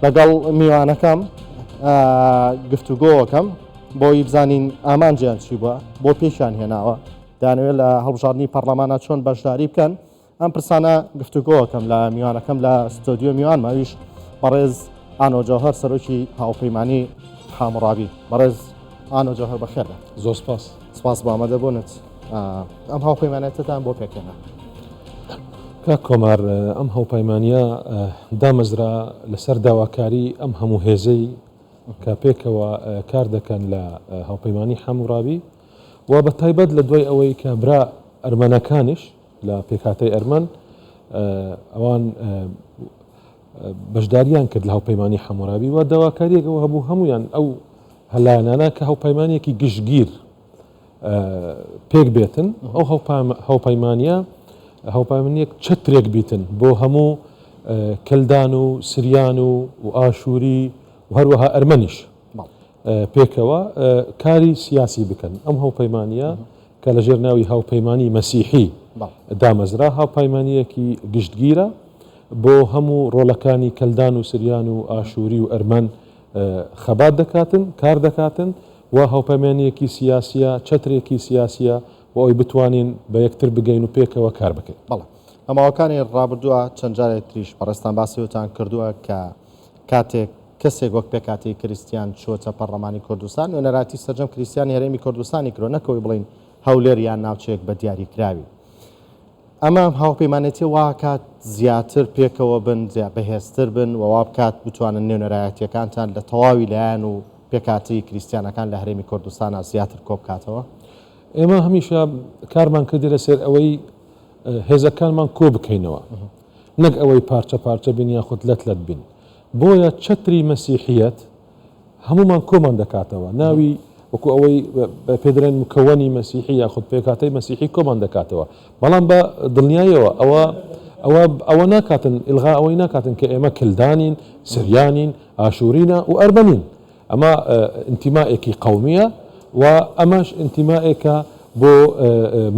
لەگەڵ میوانەکەم گفتوگۆکەم بۆی بزانین ئامانجیان چی بووە بۆ پێشیان هێناوە دانەوێت لە هەڵبژاردننی پەرلەمانە چۆن بەشداری بکەن ئەم پرسانە گفتوگۆکەم لە میوانەکەم لە ستۆدیۆ میوان ماویش بەڕێز ئانۆ جەوهەر سەرۆکی هاوپەیمانی حاموڕابی. بەڕێز ئانۆ جەوهەر بەخێر بێن. زۆر سپاس. سپاس بۆ ئامادەبوونت. ئەم هاوپەیمانێتەتان بۆ پێکهێنا؟ کاک کۆمار، ئەم هاوپەیمانییە دامەزرا لەسەر داواکاری ئەم هەموو هێزەی کە پێکەوە کار دەکەن لە هاوپەیمانی حاموڕابی و بە تایبەت لە دوای ئەوەی کە برا ئەرمەنەکانیش لە پێکهاتەی ئەرمەن ئەوان بەشداریان کرد لە هاوپەیمانی حەمورابی و داواکاریەک ئەوە هەبوو هەمویان ئەو هەلایەنانە کە هاوپەیمانێکی گشتگیر پێک بێتن ئەو هاوپەیمانە هاوپەیمانیەک چەترێک بیتن بۆ هەموو کلدان و سریان و و ئاشووری و هەروەها ئەرمەنیش پێکەوە کاری سیاسی بکەن ئەم هاوپەیمانە کە لە ژێر ناوی هاوپەیمانی مەسیحی دامەزرا، هاوپەیمانییەکی گشتگیرە بۆ هەموو ڕۆڵەکانی کەلدان و سریان و ئاشووری و ئەرمەن خەبات دەکاتن، کار دەکاتن و هاوپەیمانییەکی سیاسییە، چەترێکی سیاسییە بۆ ئەوەی بتوانین بە یەکتر بگەین و پێکەوە کار بکەین. بەڵێ. لە ماوەکانی ڕابردووە چەند جارێک تریش بەڕێزتان باسی ئەوتان کردووە کە کاتێک کەسێک وەک پێکهاتەی کریستیان چووەتە پەڕڵەمانی کوردستان، نوێنەرایەتی سەرجەم کریستیانی هەرێمی کوردستانی کردووە، نەک ئەوەی بڵێین هەولێر یان ناوچەیەک بە دیاریکراوی. ئەمە هاوپەیمانێتیە واکات زیاتر پێکەوە بن، بەهێزتر بن و وابکات بتوانن نوێنەرایەتیەکانتان لە تەواوی لایەن و پێکهاتەی کریستیانەکان لە هەرێمی کوردستانا زیاتر کۆبکاتەوە؟ ئێمە هەمیشە کارمان کردی لەسەر ئەوەی هێزەکانمان کۆبکەینەوە نەک ئەوەی پارچە پارچە بین یاخود لەت لەت بین بۆیە چەتری مەسیحیەت هەمومان کۆمان دەکاتەوە ناوی وەکو ئەوەی پێدرێن مکەوەنی مەسیحی یاخود پێکاتەی مەسیحی کۆمان دەکاتەوە بەڵام بە دڵنیایەوە ئەوە ئەوە ئەوە ناکاتن ئیلغا ئەوەی ناکاتن کە ئێمە کلدانین سریانین ئاشورینە و ئەرمەنین ئەمە ئینتیمائێکی قەومییە و ئەمەش ئینتیمائێکە بۆ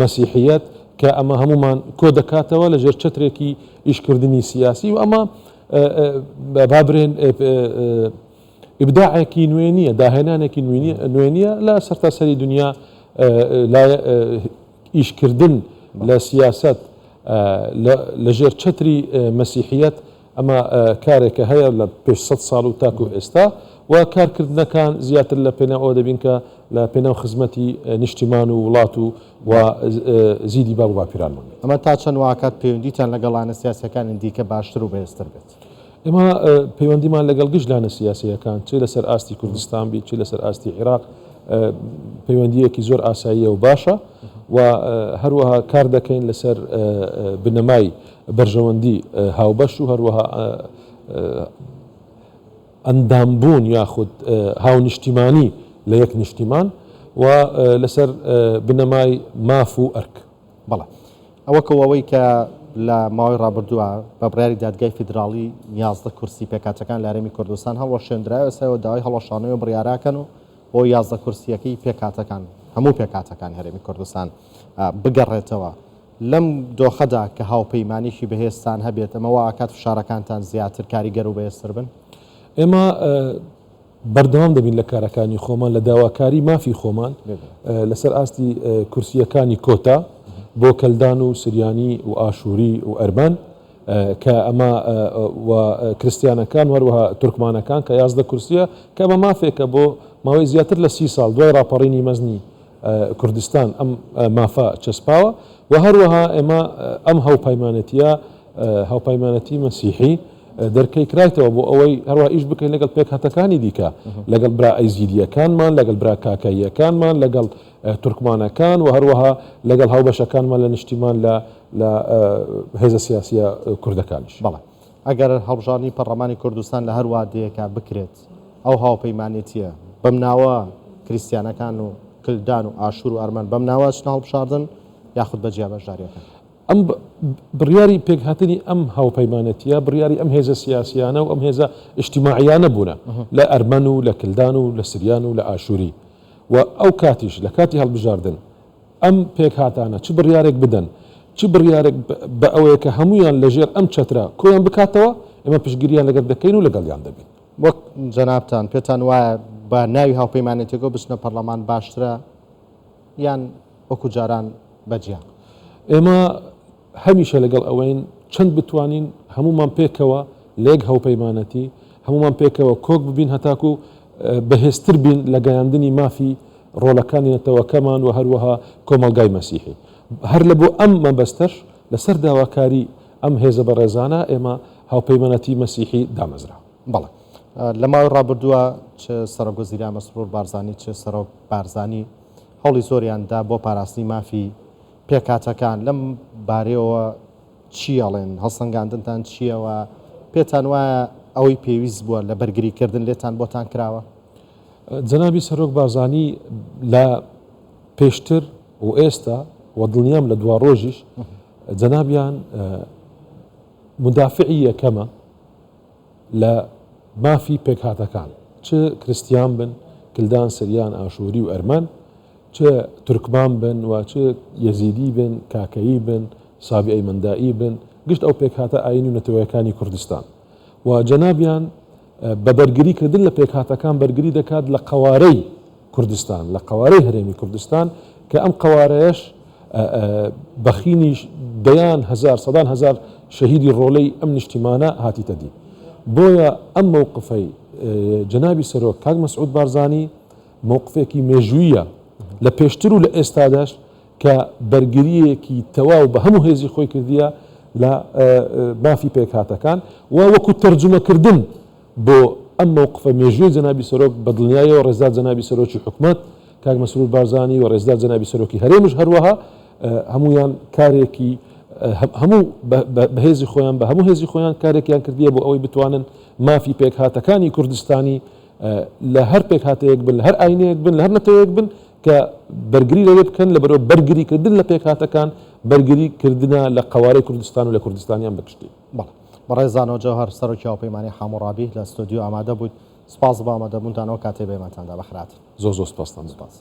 مەسیحییەت کە ئەمە هەموومان کۆ دەکاتەوە لە ژێر چەترێکی ئیشکردنی سیاسی و ئەمە با برێن ئیبداعێکی نوێ نییە، داهێنانێکی نوێ نییە لە سەرتاسەری دنیا ئیشکردن لە سیاسەت لە ژێر چەتری مەسیحییەت ئەمە کارێکە هەیە لە پێش سەد ساڵ و تاکو ئێستا و کارکردنەکان زیاتر لە پێناو ئەوە دەبین کە لە پێناو خزمەتی نیشتیمان و وڵات و و زیدی باب و باپیرانمان بێت. ئەمە تا چەند واکات پەیوەندیتان لەگەڵ لایەنە سیاسیەکانی دیکە باشتر و بەهێزتر بێت؟ ئێمە پەیوەندیمان لەگەڵ گشت لایەنە سیاسییەکان چ لەسەر ئاستی کوردستان بیت چ لەسەر ئاستی عیراق پەیوەندییەکی زۆر ئاساییە و باشە و هەروەها کار دەکەین لەسەر بنەمای بەرژەوەندی هاوبەش و هەروەها ئەندامبوون یاخود هاونیشتیمانی لە یەک نیشتیمان و لەسەر بنەمای ماف و ئەرک. بەڵێ. وەکو ئەوەی کە لە ماوەی ڕابردووە بە بڕیاری دادگای فیدراڵی 11 کورسی پێکهاتەکان لە هەرێمی کوردستان هەڵوەشێندرایەوە، ئێستا ئێوە داوای هەڵوەشانەوەی ئەو بڕیارەکەن و بۆ 11 کورسییەکەی پێکهاتەکان هەموو پێکهاتەکانی هەرێمی کوردستان بگەڕێتەوە. لەم دۆخەدا کە هاوپەیمانێکی بەهێزتان هەبێت، ئەمە وا ئەکات فشارەکانتان زیاتر کاریگەر و بەهێزتر بن؟ ئێمە بەردەوام دەبین لە کارەکانی خۆمان، لە داواکاری مافی خۆمان لەسەر ئاستی کورسییەکانی کۆتا بۆ کەلدان و سریانی و ئاشووری و ئەرمەن کە ئەمە و کریستیانەکان و هەروەها تورکمانەکان کە 11 کورسیە کە ئەمە مافێکە بۆ ماوەی زیاتر لە 30 ساڵ دوای ڕاپەڕینی مەزنی کوردستان ئەم مافە چەسپاوە و هەروەها ئێمە ئەم هاوپەیمانێتیە هاوپەیمانەتی مەسیحی دەرکەی کرایتەوە بۆ ئەوەی هەروە ئیش بکەین لەگەڵ پێکهاتەکانی دیکە لەگەڵ برا ئەیزیدیەکانمان لەگەڵ برا کاکاییەکانمان لەگەڵ تورکمانەکان و هەروەها لەگەڵ هاوبەشەکانمان لە نیشتیمان لە لە هێزە سیاسیە کوردەکانیش. بەڵێ ئەگەر هەڵبژاردنی پەڕڵەمانی کوردستان لە هەر وادەیەکا بکرێت ئەو هاوپەیمانێتیە بەم ناوە کریستیانەکان و کلدان و ئاشور و ئەرمەن بەم ناوە ئەچنە هەڵبژاردن یاخود بە جیا بەشداری ئەکەن؟ ئەم بڕیاری پێکهاتنی ئەم هاوپەیمانێتیە بڕیاری ئەم هێزە سیاسیانە و ئەم هێزە ئیجتیماعیانە بوونە لە ئەرمەن و لە کلدان و لە سریان و لە ئاشوری و ئەو کاتیش لە کاتی هەڵبژاردن ئەم پێکهاتانە چ بڕیارێک بدەن، چ بڕیارێک بە ئەوەیە کە هەموویان لە ژێر ئەم چەترە کۆیان بکاتەوە، ئێمە پشتگیریان لەگەر دەکەین و لەگەڵیان دەبین. وەک جەنابتان پێتان وایە بە ناوی هاوپەیمانێتیەکەوە بچنە پەرلەمان باشترە یان وەکو جاران بە جیا؟ ئێمە هەمیشە لەگەڵ ئەوەین چەند بتوانین هەموومان پێکەوە لە یەک هاوپەیمانەتی، هەموومان پێکەوە کۆک ببین هەتاکو بەهێزتر بین لە گەیاندنی مافی ڕۆڵەکانی نەتەوەکەمان و هەروەها کۆمەڵگای مەسیحی. هەر لە بۆ ئەم مەبەستەش لەسەر داواکاری ئەم هێزە بەڕێزانە ئێمە هاوپەیمانەتی مەسیحی دامەزرا. بەڵێ. لە ماوەی ڕابردووە چ سەرۆک وەزیران مەسرور بارزانی چ سەرۆک بارزانی هەوڵی زۆریان دا بۆ پاراستنی مافی پێکهاتەکان، لەم بارەیەوە چی ئەڵێن؟ هەڵسەنگاندنتان چییە و پێتان وایە ئەوەی پێویست بووە لە بەرگریکردن لێتان بۆتان کراوە؟ جەنابی سەرۆک بارزانی لە پێشتر و ئێستا و دڵنیام لە دواڕۆژیش جەنابیان مودافعی یەکەمە لە مافی پێکهاتەکان چ کریستیان بن، کلدان، سریان، ئاشووری و ئەرمەن، چ تورکمان بن و چ یەزیدی بن، کاکەیی بن، سابیئەی مەندائی بن، گشت ئەو پێکهاتە ئایینی و نەتەوەیەکانی کوردستان و جەنابیان بە بەرگری کردن لە پێکهاتەکان بەرگری دەکات لە قەوارەی کوردستان، لە قەوارەی هەرێمی کوردستان کە ئەم قەوارەیەش بەخینی دەیان هەزار، سەدان هەزار شەهیدی ڕۆلەی ئەم نیشتیمانە هاتیتە دی. بۆیە ئەم مەوقفەی جەنابی سەرۆک کاک مەسعود بارزانی مەوقفێکی مێژوویە لە پێشتر و لە ئێستاداش کە بەرگرییەکی تەواو بە هەموو هێزی خۆی کردیە لە مافی پێکهاتەکان و وەکو تەرجومەکردن بۆ ئەم مەوقفە مێژوویەی جەنابی سەرۆک بە دڵنیایەوە ڕێزدار جەنابی سەرۆکی حکومەت کاک مەسرور بارزانی و ڕێزدار جەنابی سەرۆکی هەرێمش هەروەها هەموویان کارێکی هەموو بەهێزی خۆیان بە هەموو هێزی خۆیان کارێکیان کردیە بۆ ئەوەی بتوانن مافی پێکهاتەکانی کوردستانی لە هەر پێکهاتەیەک بن لە هەر ئاینەیەک بن لە هەر نەتەوەیەک بن کە بەرگری لەوێ بکەن لەبەرئەوە بەرگری کردن لە پێکهاتەکان بەرگری کردنە لە قەوارەی کوردستان و لە کوردستانیان بە گشتی. بەڵێ بەڕێز زانۆ جەوهەر سەرۆکی هاوپەیمانی حاموڕابی لە ستۆدیۆ ئامادە بوویت سپاس بۆ ئامادەبوونتان ئەو کاتەی بە ئێمەتان دا بەخێرهاتن. زۆر زۆر سپاستان دەکەم. سپاس.